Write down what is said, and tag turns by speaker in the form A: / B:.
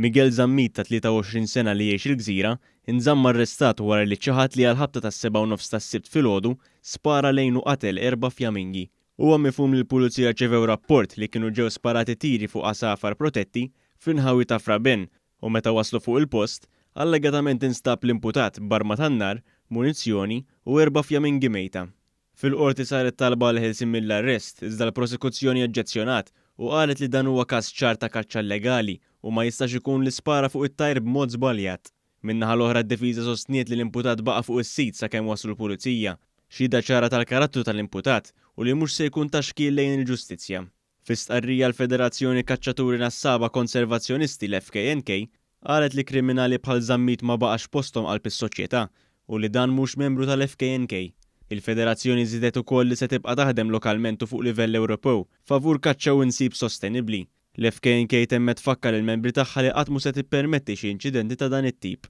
A: Miguel Zammit ta' 23 sena li jgħix il-Gżira inżamm arrestat wara li ċaħad li għall-ħabta tas-sebgħa u nofs tas-Sibt filgħodu spara lejn u qatel erba' fjamingi. Huwa mifhum li l-Pulizija rċevew rapport li kienu ġew sparati tiri fuq għasafar protetti fl-inħawi ta' Fra Ben u meta waslu fuq il-post, allegatament instab l-imputat b'arma tan-nar, munizzjoni u erba' fjamingi mejta. Fil-Qorti saret talba għall-ħelsien mill-arrest, iżda l-prosekuzzjoni oġġezzjonat u qalet li dan huwa każ ċar ta' kaċċa llegali u ma jistax ikun li spara fuq it-tajr b'mod żbaljat. Min-naħa l-oħra d-difiża sostniet li l-imputat baqa' fuq is-sit sakemm waslu l-pulizija, xhieda ċara tal-karattru tal-imputat u li mhux se jkun ta' xkiel lejn il-ġustizzja. Fi stqarrija l-Federazzjoni Kaċċaturi Nassaba Konservazzjonisti l-FKNK qalet li kriminali bħal Zammit ma baqax posthom qalb is-soċjetà u li dan mhux membru tal-FKNK. Il-Federazzjoni żiedet ukoll li se tibqa' taħdem lokalment u fuq livell Ewropew favur kaċċa u insib sostenibbli. L-FKNK temmet tfakkar lill-membri tagħha li qatt mhu se tippermetti xi inċidenti ta' dan it-tip.